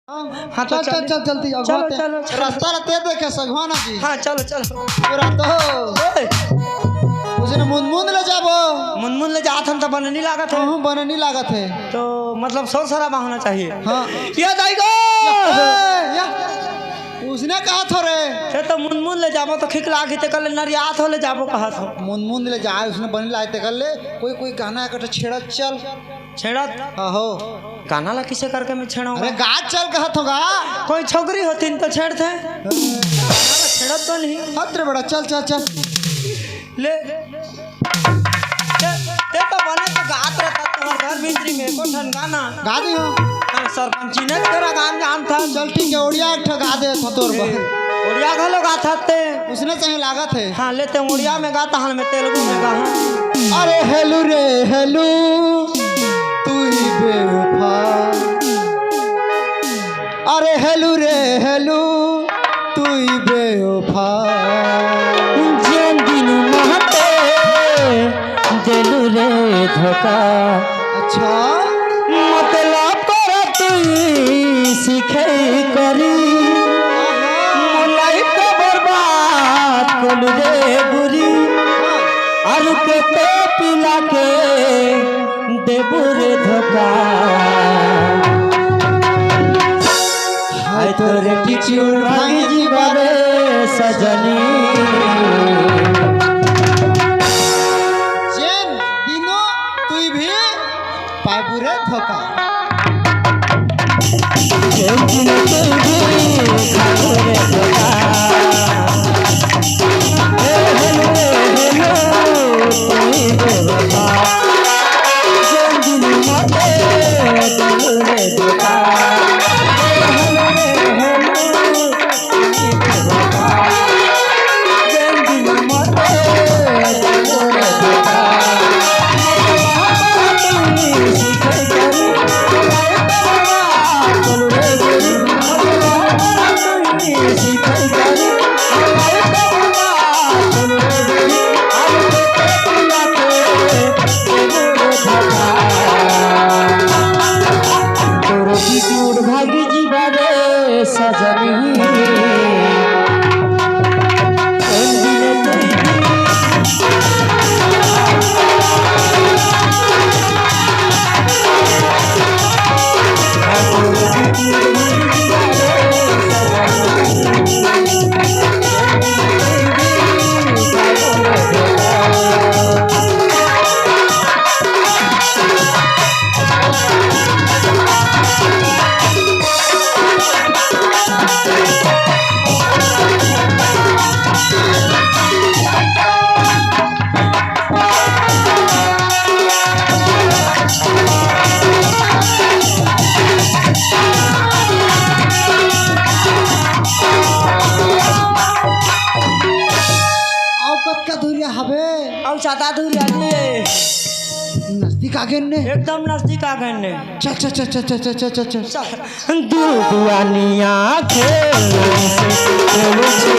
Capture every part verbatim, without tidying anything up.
हाँ, तो चल, चल, चल। चल, जल्दी आओ, चलो, चलो, चलो। रास्ता ला ते देखे सगवाना जी। हाँ, चलो, चलो। पूरा तो ओए। उसने मुनमुन ले जाबो। मुनमुन ले जात हन त बने नहीं लागत है। हाँ, बने नहीं लागत है। तो मतलब शोर शराबा होना चाहिए। हाँ। ये दाई गो। ए, या। उसने कहा थो रे। ते तो मुनमुन ले जाबो तो खिक लागी ते कल नरियात हो ले जाबो कहा थो। मुनमुन ले जाए, उसने बने लाए ते कल ले। कोई, कोई गाना एक ठो छेड़त चल। छेड़त? आहो। गाना ला किसे करके मैं छेड़ाऊंगा? अरे गा चल कहत होगा। कोई छोकरी होती न तो छेड़ते। गाना ला छेड़त तो नहीं। हत रे बड़ा, चल, चल, चल। ले। ते, ते तो बने तो गात रहता तुम्हारे घर भीतरी में, एको ठन गाना। गा दी हो। हाँ, सरपंची ने तेरा गान जानता। चल ठीक है, ओड़िया एक ठो गा दे था तोर बहन। ओड़िया घलो गात हते। उसने सही लागत है। हाँ, लेते ओड़िया में गाता हन, मैं तेलुगु में गा हूँ। अरे हेलू रे हेलू, तू ही बेवफा। अरे हेलू रे हेलू, तू ही बेवफा। जेन दिन महते देलू रे धोखा। अच्छा। मतलब कर तू सीखे करी। मोर लाइफ के बर्बाद कोलू रे बुरी। और के ते पिला के देबू रे धोखा। हाय तोरे टिचुर भांगी जी बाबे सजनी। जेन दिनो तुई भी पाबू रे धोखा। जेन दिनो तुई भी पाबू रे धोखा। भागी जी बारे सजनी। अउ कतका दूरिया हवे? अउ ज्यादा दूरिया नइ हे। नजदीक आ गेन ने। एकदम नजदीक आ गेन ने। चल, चल, चल। दुआनिया खेल से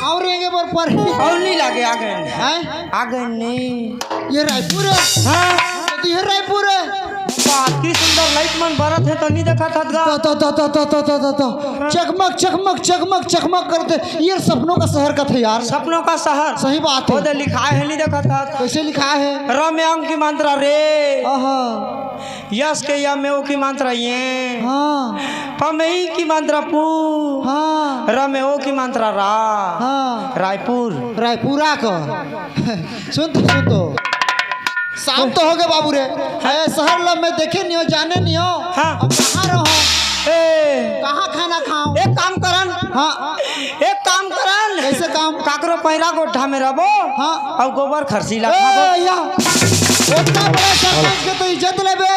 अउ रेंगे बर परही। अउ नइ लागे, आ गेन। हैं? आ गेन नइ। ये रायपुर हे? हाँ। ये तो ये रायपुर बाप, की सुंदर लाइट मन बरत हे, तो नहीं देखत हत गा? ता, ता, ता, ता। चकमक, चकमक, चकमक, चकमक करथे। ये सपनों का शहर कथे यार। सपनों का शहर। सही बात है। ओदे लिखाय हे, नहीं देखत हत? कैसे लिखाय हे? रम्यांग की मात्रा रे। आहा। यस के या, मेव की मात्रा ये। हाँ। पमेई की मात्रा पू। हाँ। रमेओ की मात्रा रा। हाँ। रायपुर। रायपुरा का। सुन तो, सुन तो। शाम तो हो गए बाबू रे। ए, शहर ला मैं देखे नहीं हो, जाने नहीं हो। हाँ। अब कहाँ रहो? ए। कहाँ खाना खाओ? एक काम करन। हाँ। एक काम करन। कैसे काम? काकरो पैरा गोठा में रहबो। हाँ। अउ गोबर खरसी ला ए, खाबो। या। उतना बड़ा सरपंच के तो इज्जत लेबे।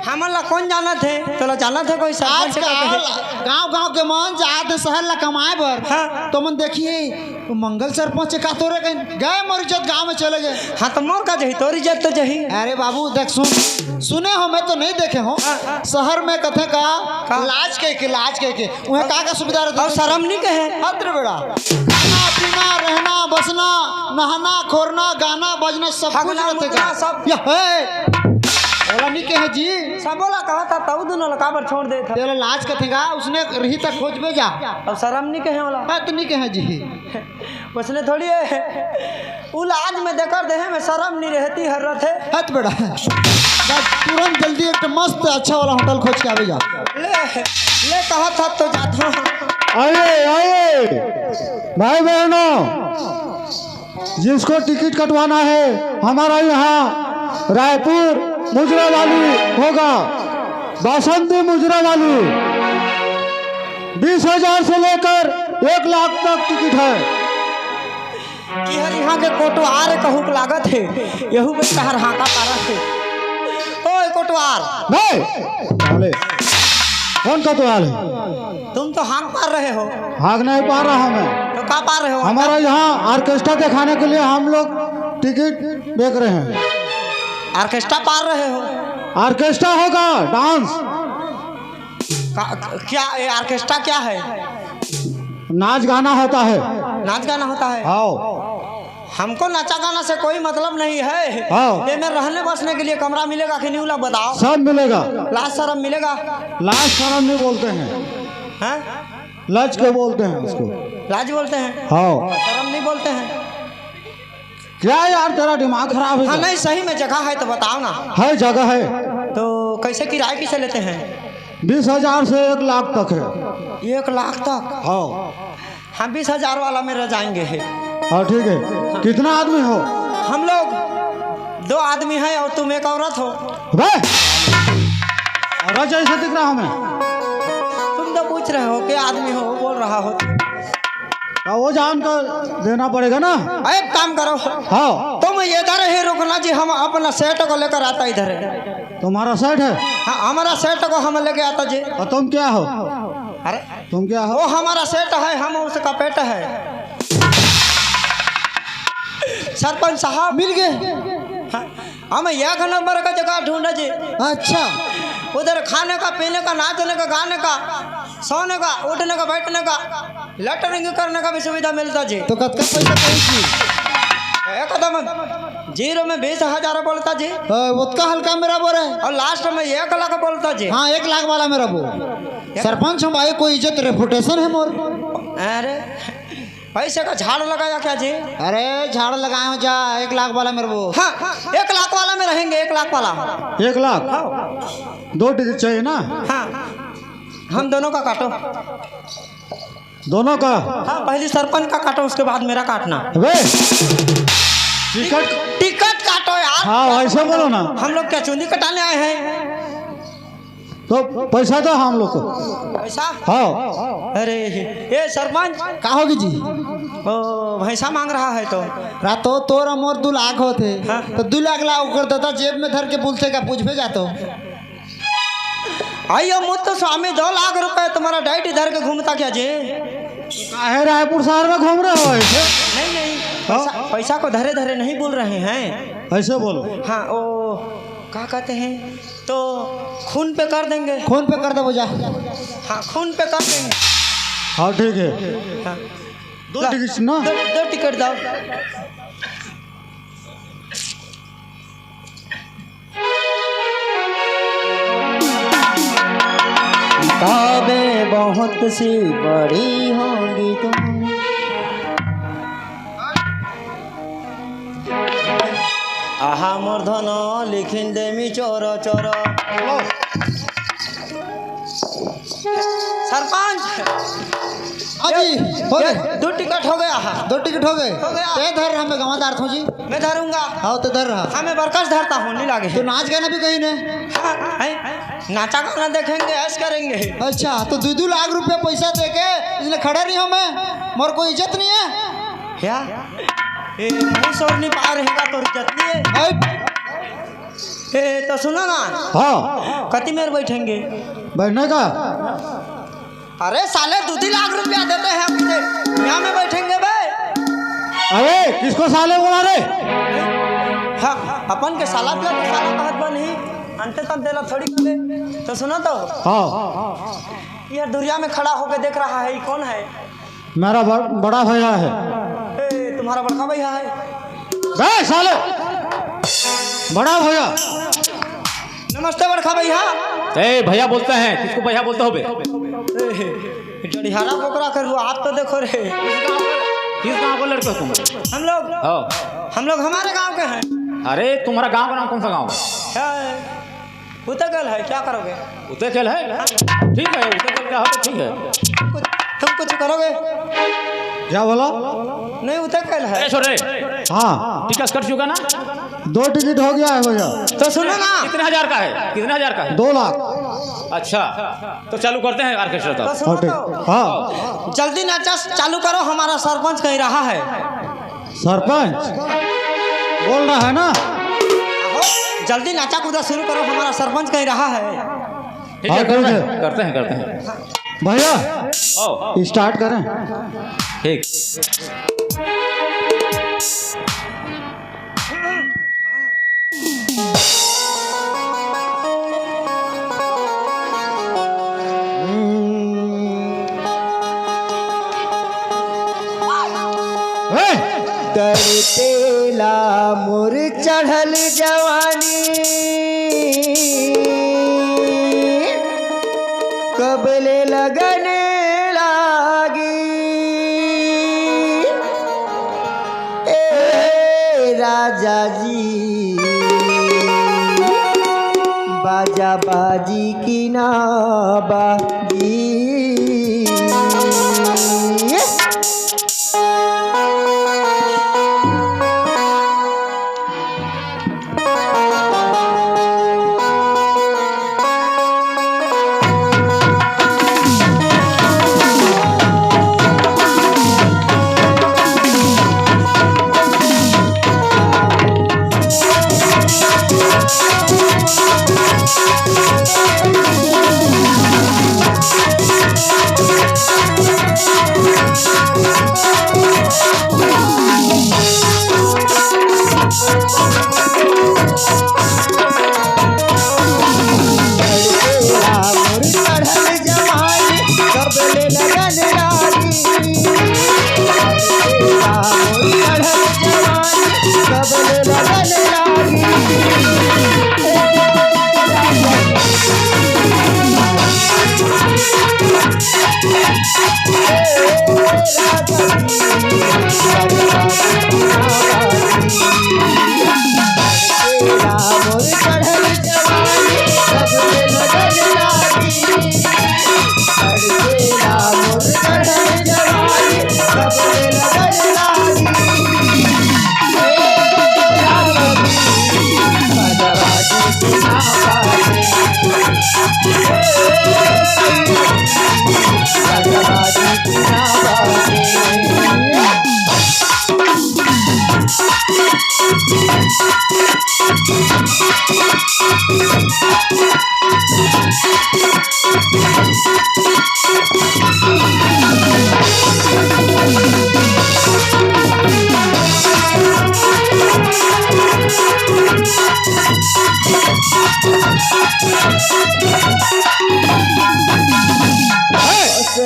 हमन ला कौन जानत हे? तोला जानत हे कोई सरपंच? आजकल गांव-गांव के मन जात हे शहर ला कमाए बर। हाँ। तो मन देखिए, वो मंगल सरपंच का तोरे कहीं गए, मोर इज्जत गांव में चले गए। हाँ, तो मोर का जही, तोर इज्जत तो जही। अरे बाबू, देख सुन, सुने हो, मैं तो नहीं देखे हो। हाँ, हाँ। शहर में कथे का का? लाज कह के, लाज कह के। उहे का का सुविधा रहथे? अउ शरम नहीं कहे। हद रे बेड़ा। खाना, पीना, रहना, बसना, नहाना, खोरना, गाना, बजना, सब कुछ हगना, रहथे मुतना, का? सब। या, हे। ओला नहीं कहे जी। सब ओला कहा था, तऊ दुनो ला काबर छोड़ दे था? तेला लाज कथे का, उसने रही तक खोजबे जा। अउ शरम नहीं कहे ओला। हाँ, तो नहीं कहे जी। उसने थोड़ी है। उ लाज में देकर देहे में शरम नहीं रहती हर रथे। हत बड़ा। बस तुरंत जल्दी एक ठो मस्त अच्छा वाला होटल खोज के आवे जा। ले, ले कहा था तो जाता हूँ। आइए, आइए, भाई बहनों, जिसको टिकट कटवाना है, हमारा यहाँ रायपुर मुजरा वाली होगा, बासंती मुजरा वाली, बीस हजार से लेकर एक लाख तक टिकट है। कि हर यहाँ के कोटवार कहूक लागत हे, यहू में तहर हाका पारत हे। ओए कोटवार। नहीं, साले, कौन कोतवाल है? तुम तो हाक पार रहे हो। हाक नहीं पार रहा मैं। तो का पार रहे हो? हमारा यहाँ ऑर्केस्ट्रा दिखाने के लिए हम लोग टिकट बेच रहे हैं। ऑर्केस्ट्रा पार रहे हो? ऑर्केस्ट्रा होगा, डांस। का, क्या ये ऑर्केस्ट्रा क्या है? नाच गाना होता है। नाच गाना होता है? हाँ। हमको नाचा गाना से कोई मतलब नहीं है। हाँ। ये में रहने बसने के लिए कमरा मिलेगा कि नहीं, उला बताओ। सब मिलेगा। लाज शरम मिलेगा? लाज शरम नहीं बोलते हैं। हैं? लज के बोलते हैं उसको। लाज बोलते हैं? हाँ। शरम नहीं बोलते हैं? क्या यार, तेरा दिमाग खराब है हाँ, क्या? नहीं, सही में जगह है तो बताओ ना। है, जगह है। तो कैसे, किराया कैसे लेते हैं? बीस हजार से एक लाख तक है। एक लाख तक? हाँ। हाँ, बीस हजार वाला में रह जाएंगे है। हाँ, ठीक है। कितना आदमी हो? हम लोग दो आदमी हैं और तुम एक औरत हो। बे! औरत जैसे दिख रहा हमें। तुम तो पूछ रहे हो कि आदमी हो, बोल रहा हो। तो वो जान कर देना पड़ेगा ना। एक काम करो। हाँ। तुम इधर ही रुकना जी, हम अपना सेट को लेकर आता इधर है। तुम्हारा सेट है? हाँ, हमारा सेट को हम लेके आता जी। और तुम क्या हो? अरे, तुम क्या हो? वो हमारा सेट है, हम उसका पेट है। सरपंच साहब। मिल गए। हाँ, हम एक नंबर का जगह ढूंढे जी। अच्छा। उधर खाने का, पीने का, नाचने का, गाने का, सोने का, उठने का, बैठने का, लेटरिंग करने का भी सुविधा मिलता जी। तो कतका पैसा कही थी? एकदम जीरो में बीस हजार बोलता जी। अ, उतका हल्का में रहो रे। और लास्ट में एक लाख बोलता जी। हाँ, एक लाख वाला में रहो। सरपंच हम भाई, कोई इज्जत, रेपुटेशन है मोर। अरे, पैसे का झाड़ लगाया क्या जी? अरे, झाड़ लगाए हो जा, एक लाख वाला में रहो। हाँ, एक लाख वाला में रहेंगे, एक लाख वाला। एक लाख? हाँ। दो टिकट चाहिए ना? हाँ, हम दोनों का काटो। दोनों का? हाँ, पहले सरपंच का काटो, उसके बाद मेरा काटना। अबे, टिकट। टिकट काटो यार। हाँ, ऐसे बोलो ना। हम लोग क्या चुंदी कटाने आए हैं? तो पैसा दो हम लोग को। पैसा? हाँ। अरे, ए सरपंच। का होगी जी? ओ, भैंसा मांग रहा है तो। रातो तोर मोर दू लाख होते। हाँ। तो दू लाख ला ओकर दादा जेब में धर के बुलते का पूछबे जातो। आइयो मुत्तु स्वामी, दो लाख रुपए तुम्हारा डाइट धर के घूमता क्या जी? काहे रायपुर शहर में घूम रहे हो ऐसे? नहीं, नहीं, हाँ? पैसा, पैसा को धरे धरे नहीं बोल रहे हैं। ऐसे बोलो। हाँ, ओ, क्या कहते हैं, तो खून पे कर देंगे। खून पे कर दो जा। हाँ, खून पे कर देंगे। हाँ, ठीक है। हाँ। दो ला, टिकट ना? दो, दो टिकट दो। किताबें बहुत सी पढ़ी होंगी तुमने। आहा मोर धन लिखिन देमी चोर चोर। सरपंच। हाँ जी, ये, बोले। ये दो टिकट हो गया। दो टिकट हो गए। हो गया। ते धर रहा, मैं गंवादार थो जी। मैं धरूंगा। हाँ, तो धर रहा। हाँ, मैं बरकस धरता हूँ, नहीं लागे। तो नाच गाना भी कहीं ने। हाँ, हैं? नाचा गाना देखेंगे, ऐश करेंगे। अच्छा, तो दो दो लाख रुपया पैसा दे के इसने खड़ा रही हूँ मैं, मोर कोई इज्जत नहीं है। क्या? ए, मुंह सोर नहीं पा रहेगा तो इज्जत नहीं है। ए, तो सुनो ना। हाँ। कति मेर बैठेंगे? बैठने का? अरे साले, दो दो लाख रुपया देते हैं हम इसे, यहाँ में बैठेंगे बे। अरे, किसको साले बोला रे? हाँ, अपन के साला दिया तो साला कहत बा नहीं, अंते तम देला थोड़ी कबे। तो सुनो तो। हाँ। ये दुरिया में खड़ा होके देख रहा है, ये कौन है? मेरा ब-, बड़ा भैया है। ए, तुम्हारा बड़का भैया है? बे साले, बड़ा भैया। नमस्ते बड़का भैया। ए, भैया बोलते हैं, किसको भैया बोलते हो बे? ए, डढ़ियाला बोकरा कर हुआ, आप तो देखो रे। किस गांव के लड़के हो तुम? हम लोग? हाँ। हम लोग हमारे गांव के हैं। अरे, तुम्हारा गांव का नाम कौन सा गांव है? क्या है? उतकल है, क्या करोगे? उतकल है? ठीक है, उतकल का हो तो ठीक है। कुछ, तुम कुछ करोगे? क्या बोला? नहीं, उतकल है। ए, छोरे। हाँ। टिकट कट चुका ना? दो टिकट हो गया है भैया। तो सुनो ना। कितने हजार का है? कितने हजार का है? दो लाख। अच्छा, तो चालू करते हैं ऑर्केस्ट्रा तो। तो सुनो हाँ, ठीक। तो। हाँ। जल्दी नाचा चालू करो, हमारा सरपंच कहीं रहा है। सरपंच बोल रहा है ना? आहो, जल्दी नाचा कूदा शुरू करो, हमारा सरपंच कहीं रहा है। ठीक हाँ, है, ठीक करते है। हैं, करते हैं, करते हैं। भैया, आओ। स्टार्ट करें। ठीक। ए! तड़पेला मोर चढ़ल जवानी, कबले लगन लागी। ए राजा जी, बाजा बाजी की ना बाजी।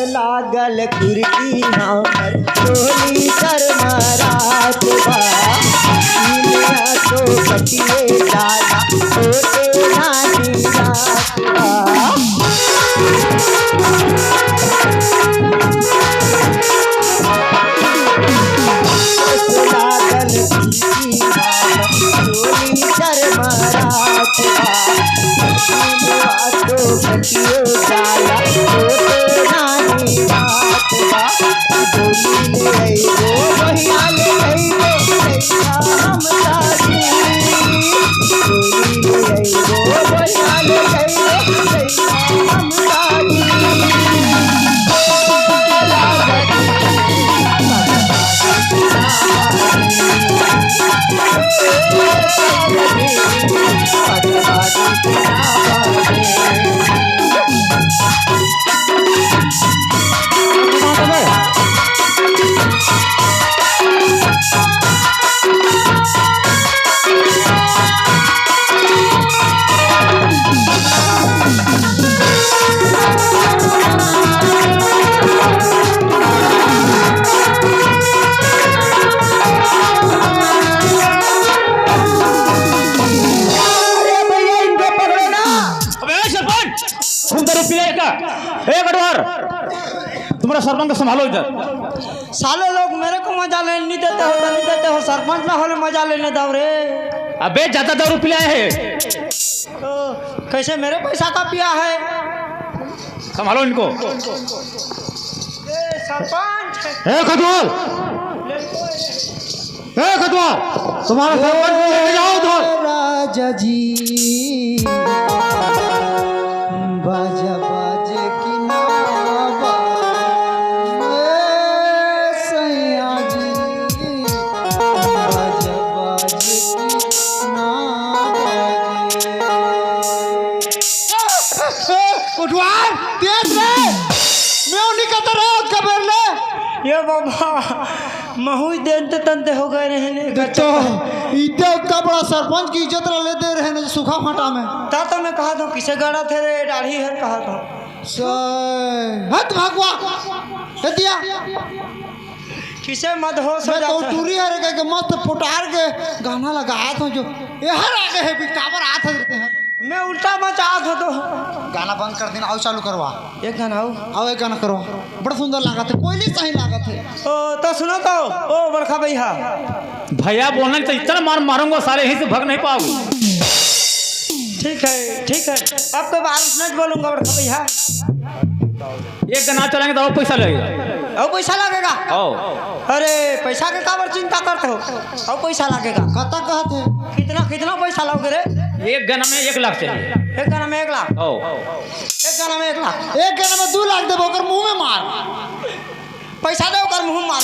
लागल कुर्ती हमर चोली कर महाराज बा, इनका तो कटिए जाला, छोटे नानी रात बा। पिलाएगा। ए गडवार, तुम्हारा सरपंच को संभालो इधर। साले लोग मेरे को मजा लेने नहीं देते हो, तो नहीं देते हो, सरपंच ना होले मजा लेने दो रे। अबे, ज्यादा दारू पिलाया है। तो कैसे मेरे पैसा का पिया है? संभालो इनको। ए, सरपंच। ए, कोतवाल। ए, कोतवाल, तुम्हारा सरपंच को लेके जाओ उधर। राजा जी, बाजा बाजे कि ना बाजे, ए, सैया जी, बाजा बाजे कि ना बाजे। ए, कोतवाल, तेज रे। मैं नहीं कहता रहा, कबेर ले। ये बाबा, महू ही देंते तंते हो गए रहे ने। देख तो, इतना बड़ा सरपंच की इज्जत ला ले दे रहे ने, सूखा फाटा में। ता तो मैं कहा था, किसे गाड़ा थे रे, दाढ़ी है, कहा था। सही। हट भगवा। दे दिया। किसे मदहोश हो मैं तो जाता है। टूरी हरे कह के मस्त पुटार के गाना लगाया था जो, ये हर आगे है, बिकाबर हाथ देते हैं। मैं उल्टा मचात हो तो। गाना बंद कर देना, आओ चालू करवा। एक गाना आओ। आओ एक गाना करवा। बड़ा सुंदर लागत है, कोयली सही लागत है। ओ, तो सुनो तो, ओ बड़का भैया। भैया बोलना नहीं तो इतना मार मारूंगा साले, यहीं से भाग नहीं पाओगे। ठीक है, ठीक है, अब तो बारिश नहीं बोलूंगा बड़का भैया। एक गाना चलाएंगे तो और पैसा लगेगा। और पैसा लगेगा? आओ। अरे, पैसा के काबर चिंता करते हो? और पैसा लगेगा। कता कहत है? कितना, कितना पैसा लोगे रे? एक गाना में एक लाख चाहिए। एक गाना में एक लाख? आओ। एक गाना में एक लाख। एक गाना में दो लाख देबो, ओकर मुंह में मार। पैसा दे, ओकर मुंह में मार।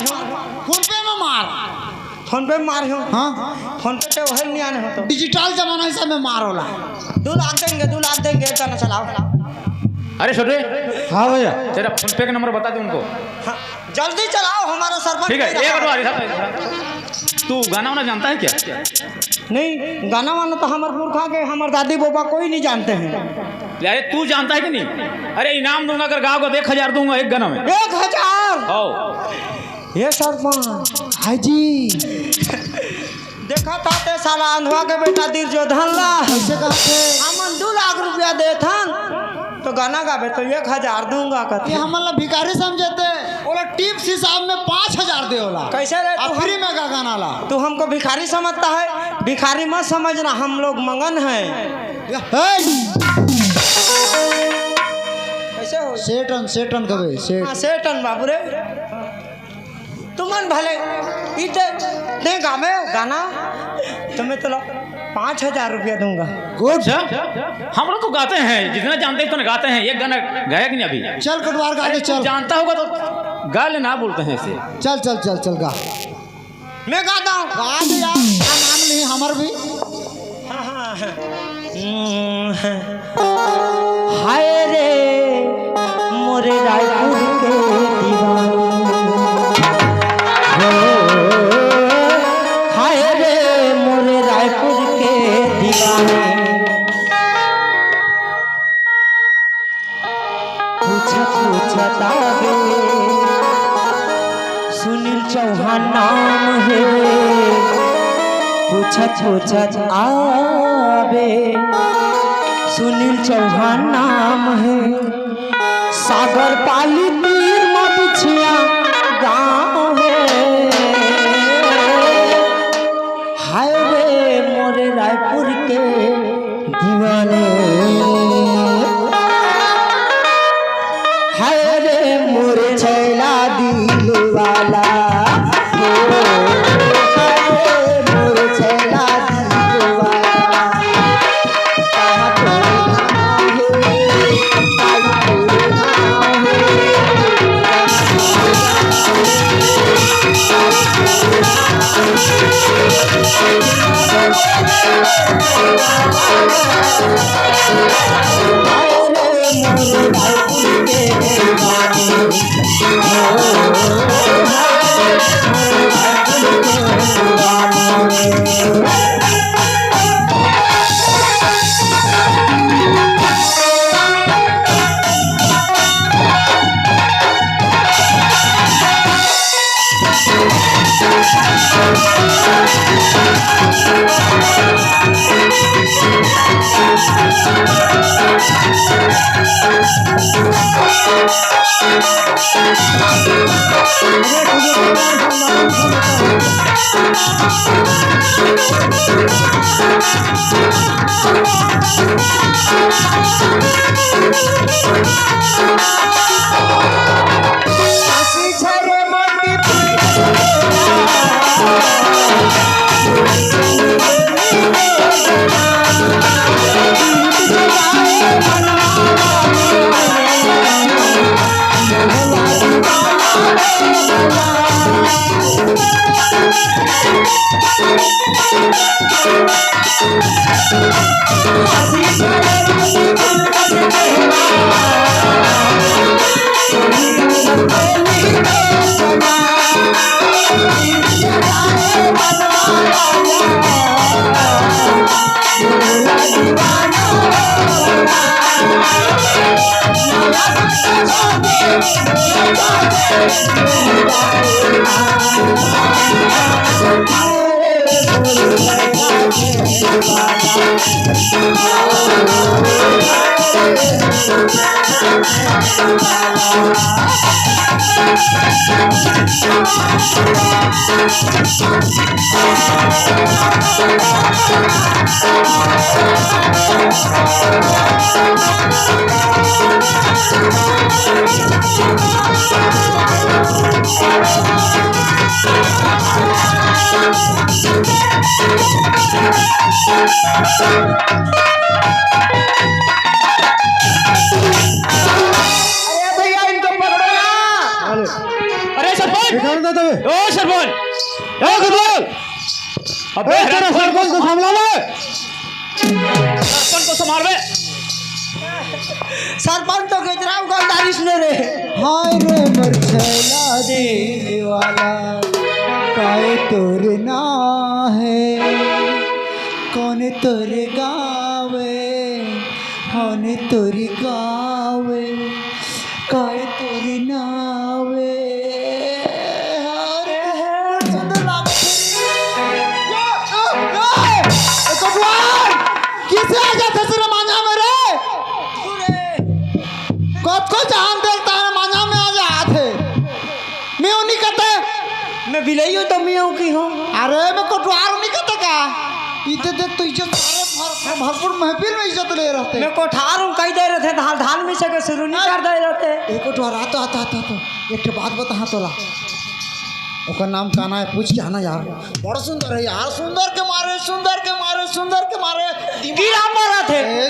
फोन पे में मार। फोन पे में मार हो। हाँ। फोन पे तो वही नहीं आने हो तो। डिजिटल जमाना है, सब में मार होला। दो लाख देंगे, दो लाख देंगे, एक गाना चलाओ। अरे छोटे। हाँ भैया। तेरा फोन पे का नंबर बता दे उनको। हाँ, जल्दी चलाओ, हमारा सरपंच ठीक है, नहीं एक रहा। बार इधर, तू गाना वाना जानता है क्या? नहीं, गाना वाना तो हमारे पुरखा के, हमारे दादी बोबा कोई नहीं जानते हैं। अरे तू जानता है कि नहीं? अरे इनाम दूंगा, अगर गाओगे तो एक हजार दूंगा एक गाना में। एक हजार? आओ। ये सरपंच। हाँ जी। देखा था ते साला अंधवा के बेटा दुर्योधन ला। कैसे कहते? हमन दो लाख रुपया देथन, तो गाना गाबे तो एक हजार दूंगा कहते। ये हमन ला भिखारी समझते, ओला टिप्स हिसाब में पाँच हजार दे ओला। कैसे रे आ तू हम-, फ्री में गा गाना ला। तू हमको भिखारी समझता है? भिखारी मत समझना, हम लोग मंगन हैं। ये, हे! कैसे हो? सेटन, सेटन कबे, सेट। हाँ, सेटन बाबू रे। तुमन भले इते दे गावे गाना, तो मैं तो पाँच हजार रुपया दूंगा। गुड। अच्छा, हम लोग तो गाते हैं, जितना जानते हैं उतना गाते हैं। एक गाना गाया कि नहीं अभी? चल कटवार गा दे, अरे, तू चल। जानता होगा तो गा लेना, बोलते हैं इसे। चल, चल, चल, चल गा। मैं गाता हूँ। गा दे यार, का नाम नहीं हमर भी। हाँ, हाँ, हाँ। हम्म, हाँ। हाय रे मोरे रायपुर के दीवानी, हो, हाय रे मोरे रायपुर के दीवानी। पूछत पूछत आवे, सुनील चौहान नाम है। पूछत पूछत आवे, सुनील चौहान नाम है। सागर पाली तीर म बिछिया गाँव है। हाय रे मोरे रायपुर के दीवानी, हाय रे मोरे छैला दिल वाला, ओ, हाय रे मोरे छैला दिल वाला। अरे भैया, इनको पकड़ो ना। हेलो। अरे सरपंच! निकाल दे तबे। ओ सरपंच! ओ सरपंच! अबे ए, तेरा हरामखोर! सरपंच को संभाला बे। सरपंच को संभाल बे। सरपंच तो गजराव गलदारिस ने रे। हाय रे मोर छैला दिल वाला, काय तोर ना हे, कौन तोर गावे, कौन तोर गावे, काय तोर नावे। अरे, सुंदर लागत हे। ए, ए, ए, कोटवार, किसे आ जाथे सिरे मांझा में रे? कतको जान देता है, मांझा में आ जात हे। मैं नहीं कहते। मैं बिलाई हूँ तो मैं हूँ की हूँ। अरे, मैं कोटवार नहीं कहते का? इधर देख तो इज्जत सारे भर-, भरपूर महफिल में इज्जत ले रहते। मैं कोठार हूँ, कही दे रहे थे, धान, धान में से के शुरू नहीं कर दे रहे थे। ए कोटवार, आ तो, आ तो, आ तो, आ तो। एक ठे बात बता, हाँ, तोला। ओकर नाम काना हे, पूछ के आना यार। बड़ा सुंदर हे यार, सुंदर के मारे, सुंदर के मारे, सुंदर के मारे। कीरा मारा थे। ए,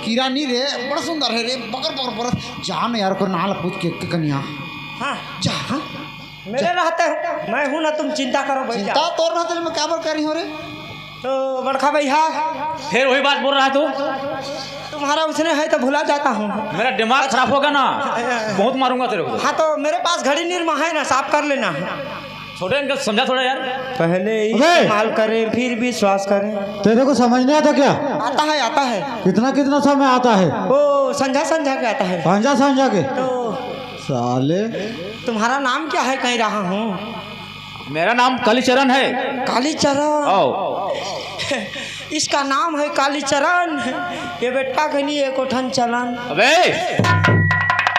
कीरा नहीं रे, बड़ा सुंदर हे रे, बकर, बकर, बकर। जा ना यार, ओकर नाम ला पूछ के, के कनिया। हाँ। जा, हाँ। मेरे रहते हो, मैं हूँ ना, तुम चिंता करो, बैठ जाओ। चिंता तोर रहते, मैं क्या बर करी हूँ रे? तो बड़का भैया, फिर वही बात बोल रहा है तू। तुम्हारा उसने है तो भुला जाता हूँ। मेरा दिमाग खराब होगा ना, बहुत मारूंगा तेरे को। हाँ, तो मेरे पास घड़ी निरमा है ना, साफ कर लेना। छोटे इनको समझा थोड़ा यार। पहले अबे! इस्तेमाल करें, फिर विश्वास करें। तेरे को समझ नहीं आता क्या? आता है, आता है। कितना, कितना समय आता है? वो संझा, संझा के आता है। संझा, संझा के? तो साले। तुम्हारा नाम क्या है, कह रहा हूँ? मेरा नाम कालीचरण है। कालीचरण? आओ। इसका नाम है कालीचरण। ये बेटा के लिए एको ठन चलन। अबे,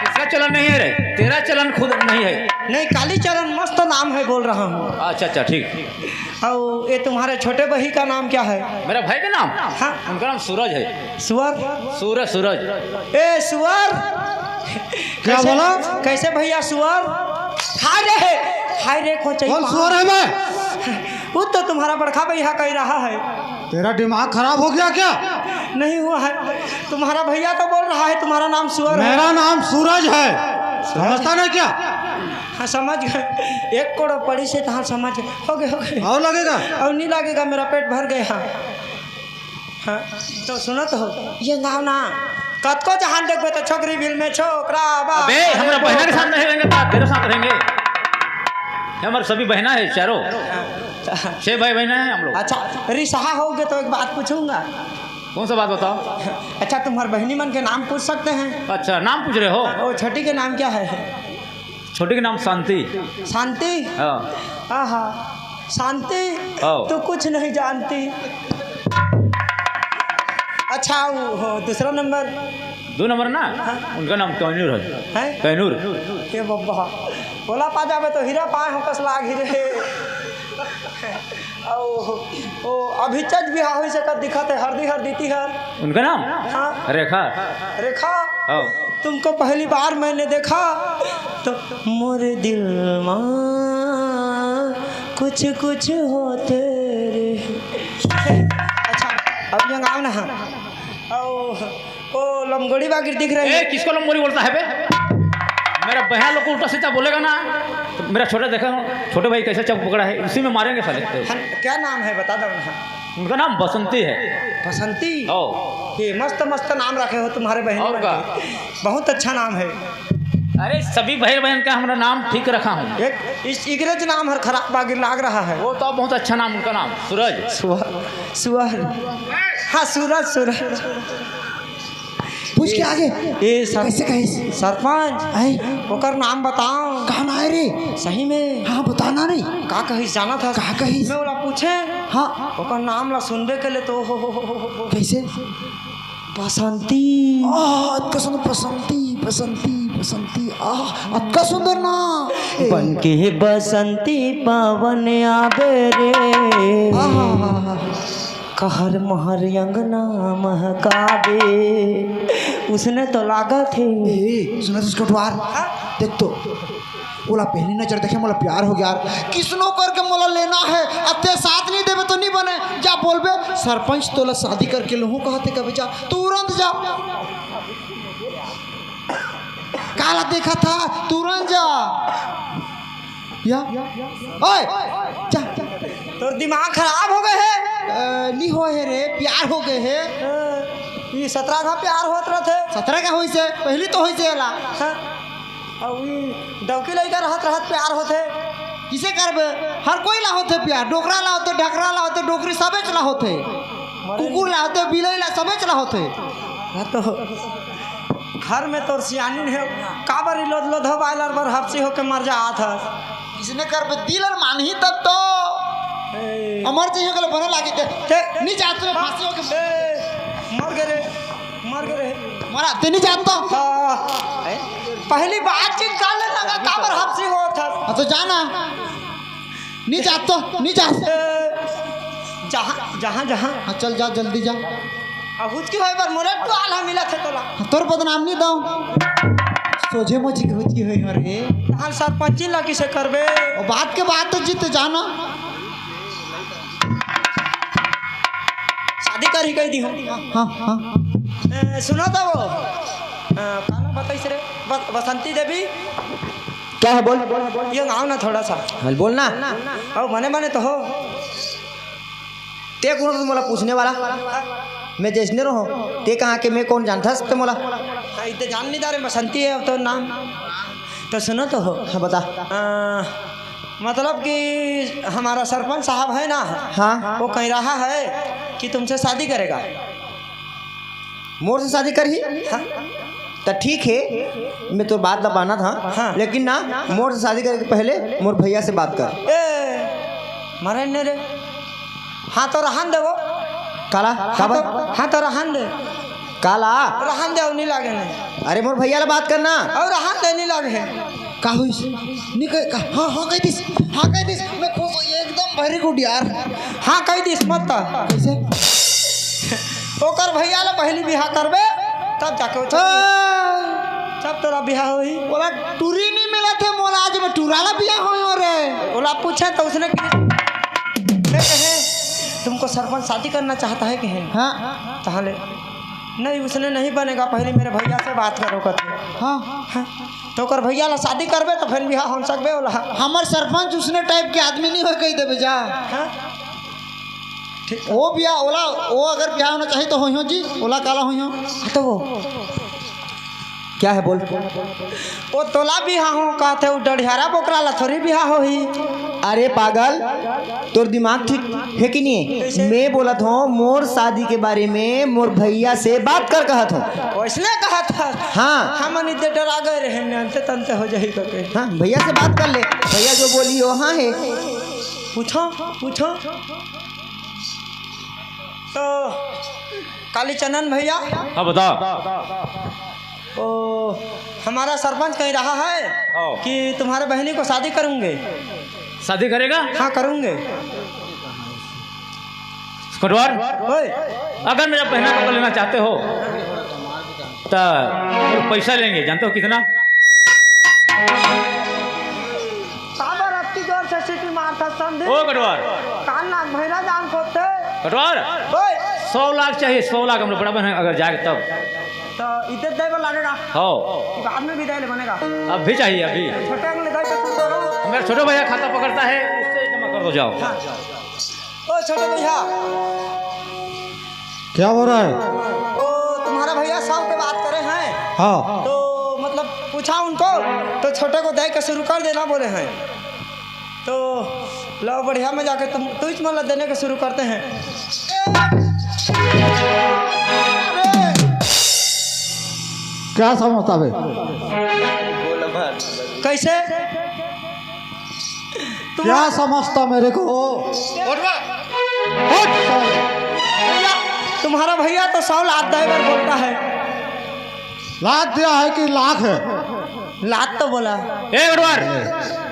इसका चलन नहीं है रे, तेरा चलन खुद नहीं है। नहीं, कालीचरण मस्त नाम है, बोल रहा हूँ। अच्छा, अच्छा, ठीक। और ये तुम्हारे छोटे भाई का नाम क्या है? मेरा भाई का नाम? हाँ। उनका नाम सूरज है। सुअर? सूरज, सूरज। ए सुअर! क्या कैसे, बोला? कैसे भैया सुअर? हाय रे, हाय रे, खोचई कौन पान। सुअर है बे? वो तो तुम्हारा बड़का भैया कह रहा है। तेरा दिमाग खराब हो गया क्या? नहीं हुआ है, तुम्हारा भैया तो बोल रहा है तुम्हारा नाम सुअर है। मेरा नाम सूरज है, समझता नहीं क्या? हाँ, समझ गए। एक कोड़ो पड़ी से तो हाँ, समझ गए। हो गए, हो गए। और लगेगा? और नहीं लगेगा, मेरा पेट भर गया। हाँ, तो सुनत हो, ये गाँव ना, कतको जहान देखबे तो छोकरी बिल में छोकरा बा। अबे, हमरा बहना के साथ नहीं रहेंगे, तो तेरे साथ रहेंगे। ये हमारे सभी बहना है, चारों। छह भाई बहना है हम लोग। अच्छा, रिसहा होगे तो एक बात पूछूंगा। कौन सा बात बताओ? अच्छा, तुम्हारे बहनी मन के नाम पूछ सकते हैं? अच्छा, नाम पूछ रहे हो? वो छोटी के नाम क्या है? छोटी के नाम शांति। शांति? हाँ। आहा, शांति, हाँ। तू कुछ नहीं जानती। अच्छा, अच्छा, वो, हो, दूसरा नंबर। दो नंबर ना? हाँ। उनका नाम कैनूर है। हैं? कैनूर। ये बब्बा, ओला पा जाबे तो हीरा पाए हो कस लाग हीरे। ओ, ओ, अभी चज भी हावी से कर दिखा थे, हरदी हरदी ती हर। उनका नाम? हाँ। रेखा। रेखा। हाँ। तुमको पहली बार मैंने देखा तो मोरे दिल मा कुछ कुछ होते रे। अच्छा, अब ये गाओ ना। हाँ। ओ, ओ लमगोड़ी बागिर दिख रही ए, है। किसको लमगोड़ी बोलता है बे? मेरा बहन लोग को उल्टा सीधा बोलेगा ना, तो मेरा छोटा देखा, छोटे भाई कैसे चाकू पकड़ा है, उसी में मारेंगे साले। हाँ, क्या नाम है, बता दो ना। उनका नाम बसंती है। बसंती? ओ। ये मस्त मस्त नाम रखे हो तुम्हारे बहन और का? बहुत अच्छा नाम है। अरे, सभी भाई बहन का हमारा नाम ठीक रखा हूँ। एक इस इगरेज नाम हर खराब बागिर लाग रहा है। वो तो बहुत अच्छा नाम उनका नाम, सूरज। सुअर, सुअर। हाँ, सूरज, सूरज। पूछ के आगे। ए, सर-, कैसे कहिस? सरपंच, आए? ओकर नाम बताओ। का नाम है रे? सही में। हाँ, बताना नहीं। का कहिस जाना था? का कहिस? मैं ओला पूछे। हाँ। ओकर नाम ला सुनबे के ले तो हो, हो, हो, हो, हो। कैसे? बसंती। आह, अतका सुंदर बसंती, बसंती, बसंती। आह, अतका सुंदर ना। बन के बसंती पवन आबे रे। आह। कहर महर अंगना महकाबे। उसने तो लागत हे। ए, सुना तो उसको द्वार। देख तो, ओला पहली नजर देखे मोला प्यार हो गया यार। किसनो करके मोला लेना है, अते साथ नहीं देबे तो नहीं बने। जा बोलबे, सरपंच तोला शादी करके लूहूं कहते कभी जा, तुरंत जा। काला देखा था, तुरंत जा। या? ओए, जा। तोर दिमाग खराब हो गए है? अ, नी होए हे रे, प्यार हो गए हे। हाँ, ई सतरा का प्यार होत रहथे। सतरा का होइस हे, पहली तो होइस हे एला। हाँ, अउ ई डौकी लइका रहत रहत प्यार होथे। किसे करबे? हर कोई ला होथे प्यार, डोकरा ला होथे, ढकरा ला होथे, डोकरी सबेच ला होथे, मरे कुकुर ला होथे, बिलई ला, सबेच ला होथे। हाँ तो घर में तोर सियानी हे, काबर ई लोध लोधो बायलर बर हपसी होके मर जात हस? इसने कर बे दिल अर मानही तब तो ए। अमर चाहिए कल बने लागे ते। ते। नी जात तो फांसी होके ए, मर गे रे, मर गे रे। मरा ते नी जात तो। हाँ। पहली बातचीत कर ले लगा, काबर हपसी होत हस? हाँ, तो जाना। नी जात तो, नी जात। ए, जहाँ, जहाँ, जहाँ। हाँ, चल जा, जल्दी जा। आ, हुचकी होए बर मोरे टुआल ह मिलत हे तोला। हाँ, तोर बदनाम नी दऊं। सोझे मोझी के हुचकी होए हो रे। तहां सरपंची ला किसे करबे? ओ बात के बात तो जीत जाना। शादी कर ही कह दी हूँ। हाँ, हाँ। ए, सुनो तो वो। अ, का नाम बताइस रे? बस-, बसंती देवी। क्या है, बोल। ये गाँव ना थोड़ा सा। हाँ, बोल ना। अब मने मने तो हो। ते कौन मोला पूछने वाला? मैं जैसने रहो, ते कहाँ के, मैं कौन जानता सकते मोला? हाँ, इतने जान नहीं दारे, बसंती है अब तो नाम। तो सुनो तो हो। हाँ, बता। अ, मतलब कि हमारा सरपंच साहब है ना, हाँ। वो कह रहा है कि तुमसे शादी करेगा। मोर से शादी करही? हाँ। त ठीक हे, मैं तोर बात ला मानत हंव, हाँ। लेकिन ना, मोर से शादी करे के पहले मोर भैया से बात कर। ए, मरे ने रे। हाँ, तो रहन दे वो। काला? हाँ, काबर? तो, हाँ, तो रहन दे। काला? रहन दे, अउ नी लागे ने। अरे, मोर भैया ला बात करना। अउ रहन दे, नी लागे। का होइस? नी कह, का, हाँ, हाँ, कह दिस, हाँ, कह दिस, मैं खुश हूँ, एकदम very good यार। हाँ, कह दिस, मत तो। कैसे? ओकर भैया ला पहली बिहा करबे, तब जाके वो हाँ। तब तोरा बिहा होही। ओला टूरी नी मिलत हे, मोला आज मैं टूरा ला बिहा होय हो रे। ओला पूछे तो उसने कि, मैं कहे, "तुमको सरपंच शादी करना चाहता है?" कहे। हाँ। तहां ले, "नहीं, उसने नहीं बनेगा, पहले मेरे भैया से बात करो," कहते। हाँ। हाँ। तो ओकर भैया ला शादी करबे तो फिर बिहा हो सकबे ओला। हमर सरपंच उसने type के आदमी नहीं होय, कह देबे जा। हाँ। ठीक। वो बिहा ओला, वो अगर बिहा होना चाहिए तो होई हो जी, ओला काला होई हो। हाँ, तो वो क्या है बोल? वो तोला बिहा हो कहते, वो डढ़ियारा बोकरा ला थोड़ी बिहा होही। अरे पागल, तोर दिमाग ठीक हे कि नहीं हे? कैसे? मैं बोलत हंव, मोर शादी के बारे में मोर भैया से बात कर कहत हंव। वैसने कहत हस? हाँ। हमन इतने डरा गए रहे, अंते तंते हो जाही करके। हाँ, भैया से बात कर ले, भैया जो बोली वो हाँ हे। पूछो, पूछो। तो कालीचंदन भैया। हाँ, बता। ओ, हमारा सरपंच कह रहा है हाँ। कि तुम्हारे बहनी को शादी करूंगे। शादी करेगा? हाँ, करूंगे। कटवार, ओए। अगर मेरा बहना को लेना चाहते हो तो पैसा लेंगे, जानते हो कितना? काबर अतकी जोर से सीटी मारत हस संदीप? ओ कटवार। कान नाक भैरा जान खोदथे। कटवार। ओए। सौ लाख चाहिए, सौ लाख। हम लोग बड़ा बहन अगर जाए तब। तो इज्जत दे बर लागेगा। हो। कि बाद में भी दे ले बनेगा। अभी चाहिए, अभी। छोटे अंग ले दे तो शुरू करो। मेरा छोटा भैया खाता पकड़ता है, उससे जमा कर दो, जाओ। हाँ। ओ छोटे भैया। क्या हो रहा है? ओ, तुम्हारा भैया सौ के बात करे हैं। हाँ। तो मतलब पूछा उनको, तो छोटे को दे के शुरू कर देना बोले हैं। तो लो बढ़िया में जाके तुम, तू इस मतलब देने के शुरू करते हैं। अरे! क्या समझता बे? कैसे? तुम क्या समझता मेरे को? उठ बे। उठ। भैया, तुम्हारा भैया तो सौ लात दे बर बोलता है। लात दिया है कि लाख है? लात तो बोला। ए गड़वार,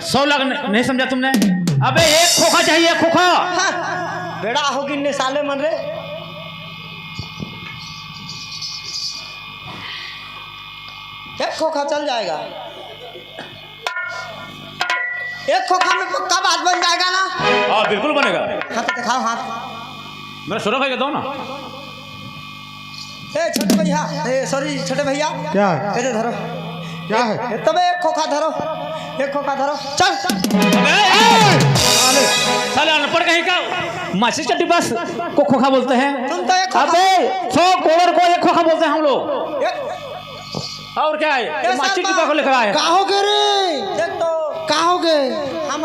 सौ लाख न-, नहीं समझा तुमने? अबे एक खोखा चाहिए, एक खोखा। हाँ, बेड़ा हो गिनने साले मन रे। एक खोखा चल जाएगा। एक खोखा में पक्का बात बन जाएगा ना? हाँ, बिल्कुल बनेगा। हाँ, तो दिखाओ हाथ। मेरा छोटा भाई का दो ना। ए, छोटे भैया, ए, सॉरी, छोटे भैया। क्या है? ए, धरो। क्या है? ए, तबे एक खोखा धरो, एक खोखा धरो, चल। अबे, ए! साले, साले अनपढ़ कहीं का, माचिस का डिब्बा को खोखा बोलते हैं। तुम तो एक खोखा अबे, सौ करोड़ को एक खोखा बोलते हैं हम लोग। एक और क्या है? ये माचिस डिब्बा को लेकर आए। का हो गए रे? देख तो। का हो गए? हम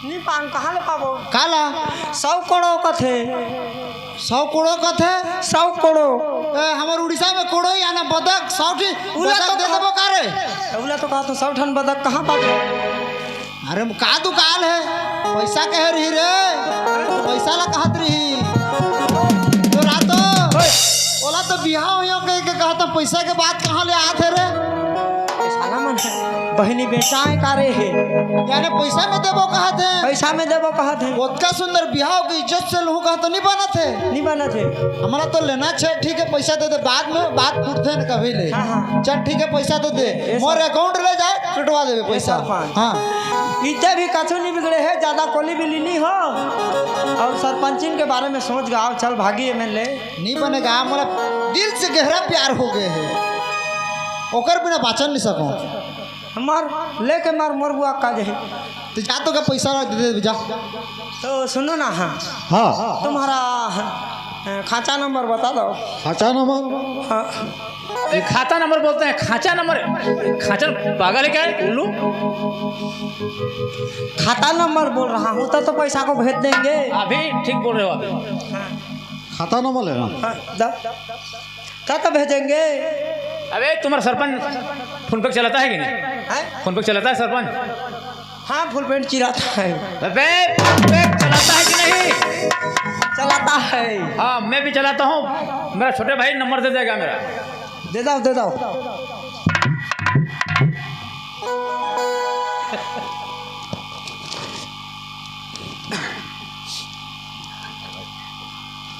नी पान कहाँ ले पाबो? काला? सौ करोड़ कथे। सौ करोड़ कथे? सौ करोड़। ए, हमर उड़ीसा में कोड़ो या ना बदक, सौ ठी उला बदक तो दे कहा देबो का रे? उला तो कहा तो सौ ठन बदक कहाँ पाबो? अरे, का दुकान है? पैसा कहे रही रे? पैसा ला कहत रही। तो रातो, ओला तो बिहाव होइयो कह के कहत, पैसा के बात कहाँ ले आत है रे? ए साला मन, बहिनी बेचाए का रे हे? यानी पैसा में देबो कहत है? पैसा में देबो कहत है। ओतका सुंदर बिहाव के इज्जत से लहू कहत नहीं बनत है। नहीं बनत है। हमारा तो लेना छे, ठीक है, पैसा दे दे, बाद में बात फूटते हैं कभी ले। हाँ, हाँ। चल, ठीक है, पैसा दे दे। ए मोर सर- अकाउंट ले जाए, कटवा देबे ए पैसा। सरपंच। हाँ। इते भी कछु नहीं बिगड़े है, ज्यादा कोली भी लीनी हो। और सरपंचिन के बारे में सोच गाओ, चल भागी एमएलए। नहीं बनेगा, मोला दिल से गहरा प्यार हो गए है, ओकर बिना बाचन नहीं सको। मार, लेके मार, मोर बुआ का जाही। तो जा तो का पैसा दे दे, जा। तो सुनो ना, हाँ। हाँ। तुम्हारा, अ, खांचा नंबर बता दो। खांचा नंबर? हाँ। अरे, खाता नंबर बोलते हैं, खांचा नंबर। खांचा पागल है क्या, उल्लू? खाता नंबर बोल रहा हूँ, तो, तो पैसा को भेज देंगे। अभी ठीक बोल रहे हो अभी। हाँ। खाता नंबर लेना। हाँ, दो। कब तक भेजेंगे? अबे, तुम्हारा सरपंच फोन पे चलाता है कि नहीं? हैं? फोन पे चलाता है सरपंच? हाँ, फुल पेंट चिराता है। अबे, फोन पे चलाता है कि नहीं? चलाता है। हाँ, मैं भी चलाता हूँ। मेरा छोटे भाई नंबर दे देगा मेरा। दे दो, दे दो।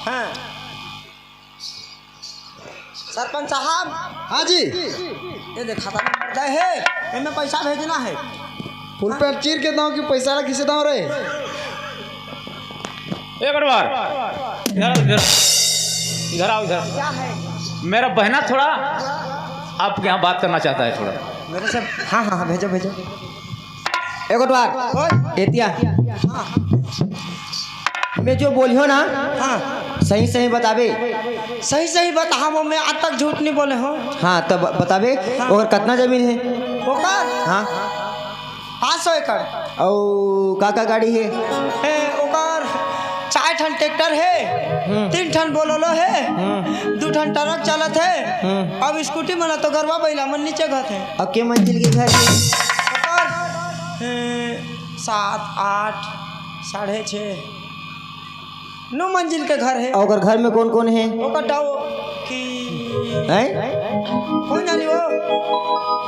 हाँ। सरपंच साहब। हाँ जी। ये देखा था, नंबर दे है, एमे पैसा भेजना है। फुल पेट चीर के दो कि पैसा ला किसे दो रे? एक बार इधर, इधर, इधर आओ, इधर। क्या है? मेरा बहना थोड़ा आपके यहाँ बात करना चाहता है, थोड़ा। मेरे से? हाँ, हाँ, हाँ, भेजो, भेजो। एक बार ओए। एतिया। हाँ। मैं जो बोलियो ना, हाँ। सही सही बताबे। सही सही बताबो, मैं आज तक झूठ नहीं बोले हूँ। हाँ, तब बताबे। हाँ। ओकर कतना जमीन है? ओकर? हाँ। पाँच सौ एकड़। अउ का का गाड़ी है? ए, ओकर चार ठन ट्रैक्टर है, हम्म। तीन ठन बोलोलो है, हम्म। दू ठन ट्रक चलत है, हम्म। अब स्कूटी मन तो गरवा बैला मन नीचे घत है। अब के मंजिल के घर है? ओकर, ए, सात, आठ, साढ़े छः। नौ मंजिल के घर हे। अउ ओकर घर में कोन कोन हे? ओकर डौकी। हैं? कोन जानी वो?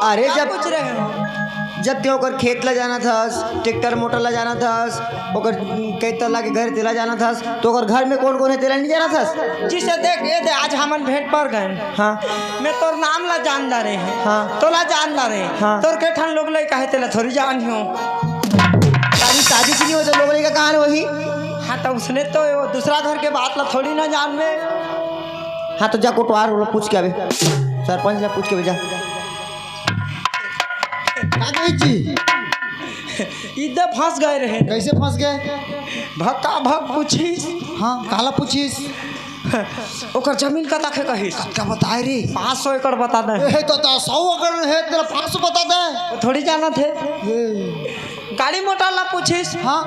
अरे, का जब पूछ रहे हो? जब ते ओकर खेत ला जानत हस, ट्रैक्टर मोटर ला जानत हस, ओकर कई तल्ला के घर तेला जानत हस, त ओकर घर में कोन कोन हे तेला नहीं जानत हस? जिसे देख, ये दे, आज हमन भेंट पर गए। हाँ। मैं तोर नाम ला जान डारे हँव। हाँ। तोला जान डारे हँव। हाँ। तोर के ठन लोग लइका हे तेला थोड़ी जान हँव। शादी, शादी से नहीं होता, लोग लइका कहाँ हे वही? हाँ, त उसने तो वो दूसरा घर के बात ला थोड़ी ना जानबे। हाँ, त जा कोटवार ला पूछ के आबे, सरपंच ला पूछ के आबे, जा। का कही जी? इधर फंस गए रहे। कैसे फंस गए? भक्का भक पूछिस। हाँ, काला पूछिस? ओकर जमीन कतक हे कहिस। कतका बताए रे? पाँच सौ एकड़ बता दे। ए, तो, तो सौ एकड़ हे, तेला पाँच सौ बता दे। वो थोड़ी जानत हे। ए। गाड़ी मोटर ला पूछिस। हाँ।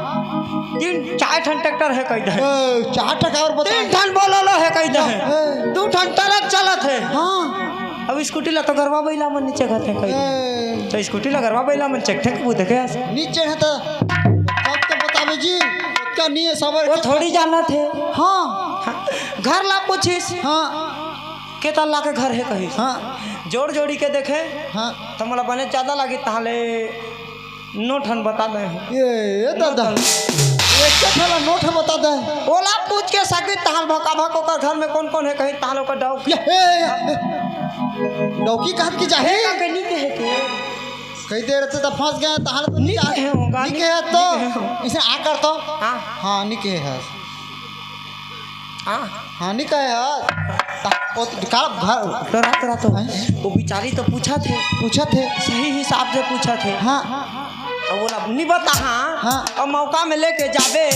तीन चार ठन ट्रैक्टर हे कहि दे। ए, चार ठन और बता। तीन ठन बोलेरो हे कहि दे। ए। दू ठन ट्रक चलत हे। हाँ। अब स्कूटी ला तो गरवा बइला मन नी चघत हे कहि दे। ए। त स्कूटी ला गरवा बइला मन चघथे कभू देखे हस? नी चढ़े त कब तो बताबे जी, ओतका नी हे सबर। वो थोड़ी जानत हे। हाँ। हाँ, घर ला पूछिस। हाँ। के तल्ला के घर हे कहिस। हाँ। जोड़ जोड़ी के देखे। हाँ। त मोला बने ज्यादा लागिस, तहाँ ले नौ ठन बता दे। ए, ए दादा, नौ ठन। एक ठन ला नौ ठन बता दे। ओला पूछ के सकिस, तहाँ भका भक ओकर घर में कोन कोन हे कहिस, तहाँ ले ओकर डौकी। ए, ए, ए, डौकी कहत कि जाही? ए, का के नी कहे के? कहि दे रहिते त फंस गए, तहाँ ले तो नी नी कहे होगा, नी नी, कहे तो। नी कहे होगा। इसे आ कर तो। हाँ। हाँ, नी कहे हस। हाँ। हाँ, नी कहे हस। त-, ओ त-, का घर डरा, डरा तो। हैं? वो बेचारी तो पूछत हे। पूछत हे। सही हिसाब से पूछत हे। हाँ। अब ओला नी बता, हाँ। हाँ। अब मौका में लेके जाबे।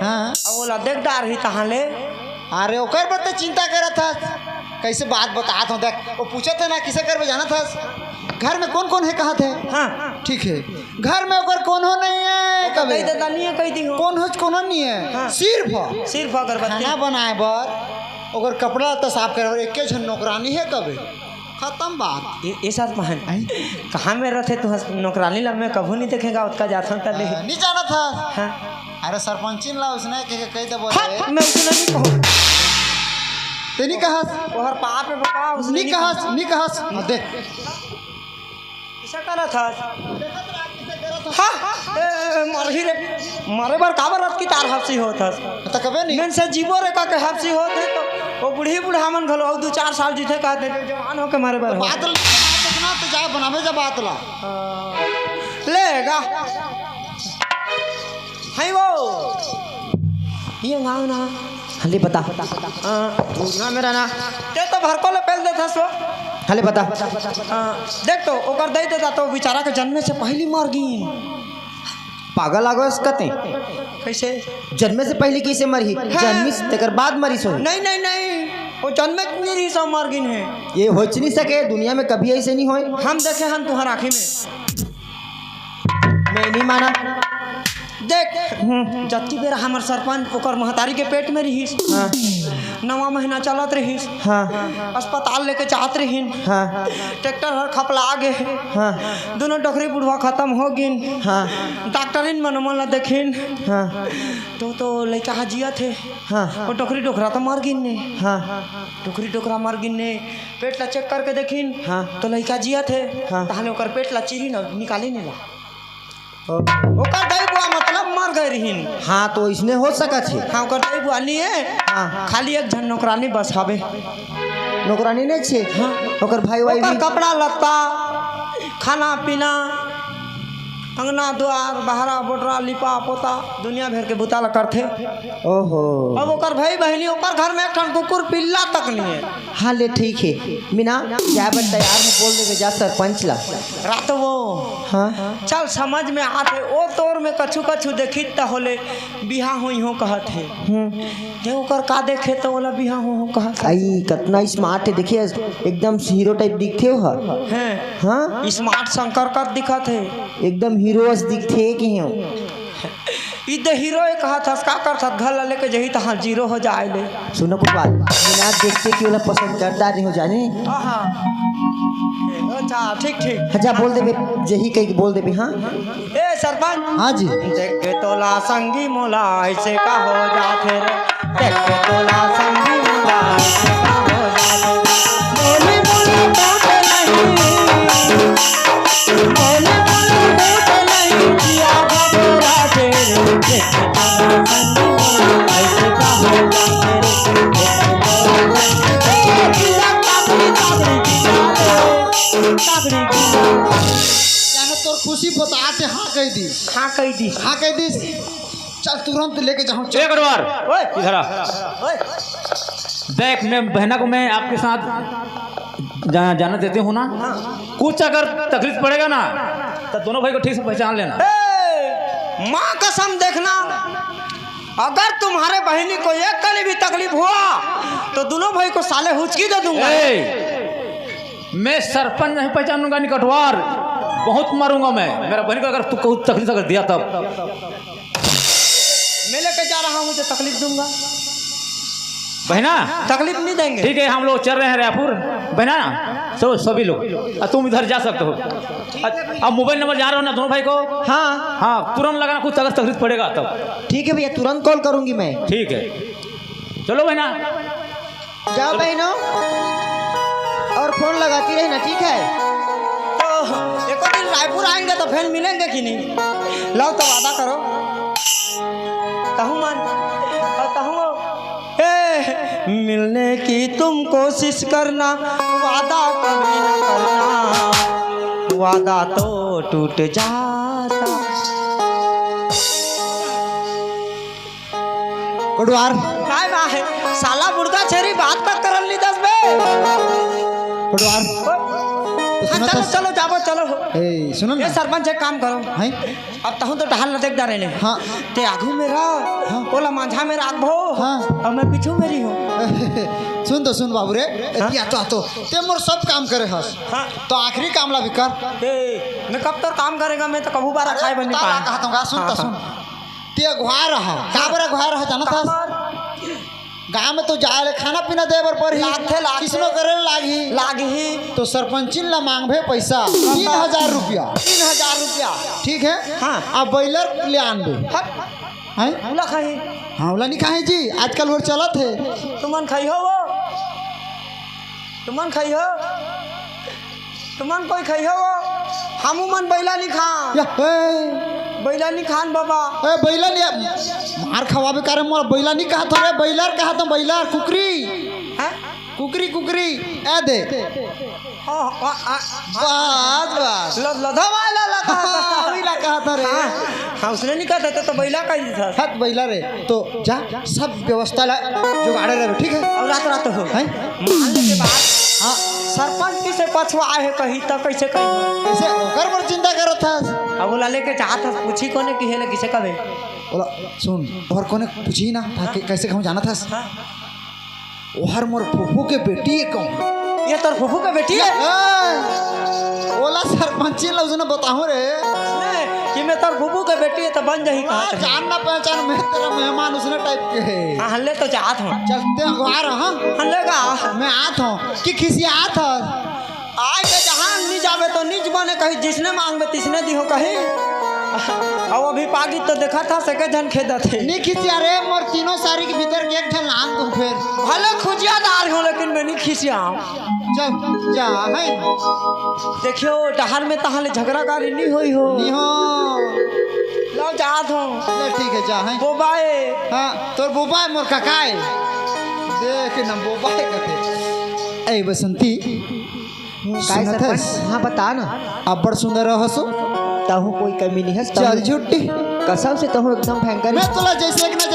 हाँ। अब ओला देख डारही तहाँ ले। अरे, ओकर बर त चिंता करत हस। कैसे बात बतात हँव, देख, वो पूछत हे ना, किसे करबे जानत हस? घर में कोन कोन हे कहत हे? हाँ। ठीक हे। घर में ओकर कोनो नहीं हे, ओकर कबे। कहि दे, नहीं हे, कहि दी हूँ। कोनो, कोनो नहीं हे। हाँ। सिर्फ सिर्फ अगरबत्ती। खाना बनाए बर, ओकर कपड़ा लत्ता साफ करे बर एके झन नौकरानी हे कबे। खत्म बात। ए, ए साथ पहन। आई? कहाँ में रथे तू? नौकरानी ला मैं कभू नहीं देखेगा, ओतका जाथन तले। हाँ, नहीं जानत हस। हाँ। अरे सरपंचिन ला उसने के, के कहि दे बोले। हाँ, मैं उसने नहीं कहूँ। ते नहीं कहस। ओहर पाप हे बाबा, उसने नहीं नहीं कहस, कहूँ। नहीं कहस। हाँ, देख। किसे करत हस? हाँ, ए, ए, मरही रे, मरे बर काबर रत की तार हपसी होत हस? त कबे नहीं। मेन से जीबो रे का के हपसी होत हे तो, वो बूढ़ी बूढ़ा मन घलो, अउ दू चार साल जीथे कहत हे, जवान होके मरे बर हो। बात ल-, बात ल ना तो जा बनावे जा बात ला। हाँ। ले गा। हाय वो। ये गाँव ना। हले बता। हाँ, गाँव में रहना। ते तो भरको ले पेल देथस वो। हले बता। हाँ, देख तो, ओकर दई देता तो बेचारा के जन्मे से पहली मर गिन। पागल आगस कते। कैसे? जन्मे से पहली कैसे मरही? हाँ। जन्मिस तेकर बाद मरिस होही। नहीं, नहीं, नहीं। वो जन्मे के नहीं रहिस, मर गिन हे। ये होच नहीं सके, दुनिया में कभी ऐसे नहीं होए। हम देखे हन तुहर आँखी में। मैं नहीं माना। देख, हम्म। जतकी बेरा हमर सरपंच ओकर महतारी के पेट में रहिस, हाँ। नवा महीना चलत रहिस, हाँ। अस्पताल लेके जात रहिन, हाँ। ट्रैक्टर हर खपला गे, हाँ। दोनों डोकरी बुढ़वा खत्म हो गिन, हाँ। डॉक्टरिन मन ओमन ला देखिन, हाँ। तो, तो लइका हा जियत हे, हाँ। वो डोकरी डोकरा तो मर गिन ने, हाँ। डोकरी डोकरा मर गिन ने, पेट ला चेक करके देखिन, हाँ। तो लइका जियत हे, हाँ। तहले ओकर पेट ला चीरिन अउ निकालिन एला। ओ। ओकर दाई बुआ मतलब मर गए रहिन। हाँ, तो इसने हो सकत हे। हाँ, ओकर दाई बुआ नहीं हे। हाँ। खाली एक झन नौकरानी बस हवे। नौकरानी नहीं छे? हाँ। ओकर भाई वाई ओकर भी? कपड़ा लत्ता, खाना पीना, अंगना द्वार, बहरा बोटरा, लिपा पोता, दुनिया भर के बुता ला करथे। ओहो। अब ओकर भाई बहिनी, ओकर घर में एक ठन कुकुर पिल्ला तक नहीं हे। हाँ, ले ठीक हे। मीना, जाए बर तैयार हो, बोल देबे जा सरपंच ला। रात वो। हाँ। चल, समझ में आत हे, ओ तोर में कछु कछु देखित त होले बिहा होई हो कहत हे। हम्म। ये ओकर का देखे त ओला बिहा हो, हो कहत हे। आई, कतना smart हे, देखिए, एकदम हीरो type दिखथे हो। हैं। हाँ? Smart शंकर कर दिखत हे। एकदम हीरो अस दिखथे कि हो। ई दे हीरो ए कहत हस, का करत हस? घर ला लेके जही तहाँ जीरो हो जाए ले। सुनो कुछ बात, मीना देखते कि ओला पसंद करता नहीं हो जाने। हाँ, हाँ। अच्छा, ठीक, ठीक। अच्छा, बोल देबे, जही कही के बोल देबे, हाँ? ए, सरपंच। हाँ जी। देख के तोला संगी मोला ऐसे का हो जाथे रे। यानी तोर खुशी पोता आते हाँ कह दी। हाँ कह दी। हाँ कह दी। चल तुरंत लेके जाऊँ, चल। एक बार। ओए। इधर आ। ओए। देख, मैं बहना को मैं आपके साथ जा-, जाना देते हूँ ना। हाँ। कुछ अगर तकलीफ पड़ेगा ना, तो दोनों भाई को ठीक से पहचान लेना। ए, माँ कसम देखना, अगर तुम्हारे बहनी को एक कली भी तकलीफ हुआ, तो दोनों भाई को साले हुचकी दे दूंगा। ए, मैं सरपंच नहीं पहचानूंगा, नहीं कटवार, बहुत मारूंगा मैं। मेरा बहनी को अगर तू कहूँ तकलीफ अगर दिया तब। मैं लेके जा रहा हूँ, जो तकलीफ दूंगा। बहना, तकलीफ नहीं देंगे। ठीक है, हम लोग चल रहे हैं रायपुर। बहना, सो सभी लोग, अब तुम इधर जा सकते हो। अब मोबाइल नंबर जान रहे हो ना दोनों भाई को? हाँ। हाँ, तुरंत लगाना, कुछ अगर तकलीफ पड़ेगा तब। ठीक है भैया, तुरंत कॉल करूंगी मैं। ठीक है, चलो बहना। जाओ बहनों, और फोन लगाती रहना, ठीक है? तो एको दिन रायपुर आएंगे तो फिर मिलेंगे कि नहीं? लाओ तो वादा करो। तहूँ मान, और तहूँ, ए, मिलने की तुम कोशिश करना, वादा कभी न करना, वादा तो टूट जाता। कोटवार। काय बा है? साला मुर्गा छेरी बात तक करल नहीं दस बे। कोटवार। तो हाँ, सुना चलो, था चलो, जाबो, चलो। ए, सुनो ये ना। सरपंच, एक काम करो। हैं? अब तहूँ तो डहाल न देख डारे ने। हाँ। ते आगू में रह, हाँ। ओला मांझा में राखबो। हाँ। और मैं पीछू में रही हूँ। सुन तो सुन बाबू रे, हाँ? एती आतो, आतो। ते मोर सब काम करे हस। हाँ। तो आखिरी काम ला भी कर। ए, मैं कब तक काम करेगा, मैं तो कभू बार अरे, खाए बनी ताला पाए। कहत हूँ का, सुन हाँ, तो हाँ। सुन। ते अगुवार ह, काबर अगुवार ह, जानत हस? काबर? गाँव में तो जाए ले खाना पीना दे बर परही, लागथे, लागथे। किसनो करे लागही। लागही। तो सरपंचिन ला मांगबे पैसा, तीन हजार रुपया। तीन हजार रुपया। ठीक है? हाँ। अब बॉयलर ले आनबे। हट। हैं? हमला खाही। हाँ, ओला नहीं खाही जी, आजकल वो चलत है। तुमन खाई हो वो? तुमन खाई हो? तुमन कोई खाई हो वो? हमू मन बैला नहीं खान। या, ए। बैला नहीं खान बाबा। ए, बैला नहीं, मार खवाबे करे मोर, बैला नहीं कहा था रे, बॉयलर कहा था, बॉयलर, कुकरी। हैं? कुकरी, कुकरी, ए दे। हाँ, हाँ, हाँ, हाँ। बस, बस। ल-, लधा वाला लगा था। हाँ, वही लगा था रे। हाँ, हाँ, उसने नहीं कहा था, तो, तो बैला का ही था। हट बैला रे, तो जा, सब व्यवस्था ला जुगाड़े रहे, ठीक है? और रात रात हो। हैं? मान ले के बात। हाँ। सरपंच किसे पछवा है कही तो कैसे कही? कैसे ओकर पर चिंता करत हस? अब ओला लेके जात हस, पूछी कोने की है ना, किसे कबे? ओला सुन, और कोने पूछी ना, था हाँ। कि कैसे कहूँ जानत हस? हाँ। ओहर मोर फूफू के बेटी है कहूँ। ये तोर फूफू के बेटी है? ए, ओला सरपंची ला उसने बताहूँ रे। नहीं, कि मैं तोर फूफू के बेटी है तो बन जाही कहाँ हाँ, से? जान ना पहचान, मैं तेरा मेहमान उसने टाइप के है। हाँ, हल्ले तो जात हूँ। चलते हैं बाहर, हाँ? हल्ले का? मैं आत हूँ। कि खिसियात हस? आय के जहाँ नहीं जावे तो निज बने कही, जिसने मांगबे तिसने दिहो कही। अब अभी पागी तो देखा था, सके झन खेदत है। नहीं खिसिया रे, मोर तीनों सारी के भीतर के एक झन लान तू फिर। भले खुजिया दार हो, लेकिन मैं नहीं खिसिया। चल, जा, है। देखियो, डहर में तहां ले झगड़ा गारी नहीं होई हो। नहीं हो। लो, जात हो। ले, ठीक है, जा, है। बोबाए। हाँ, तोर बोबाए, मोर ककाए। देख ना, बोबाए कथे। ए, बसंती, काय सुनत सरपंच? हस? हाँ, बता ना। अब्बड़ सुंदर हस। तहूँ कोई कमी नहीं है, तहूँ चल झूठी। कसम से तहूँ एकदम भयंकर। मैं तोला जैसे एक नजर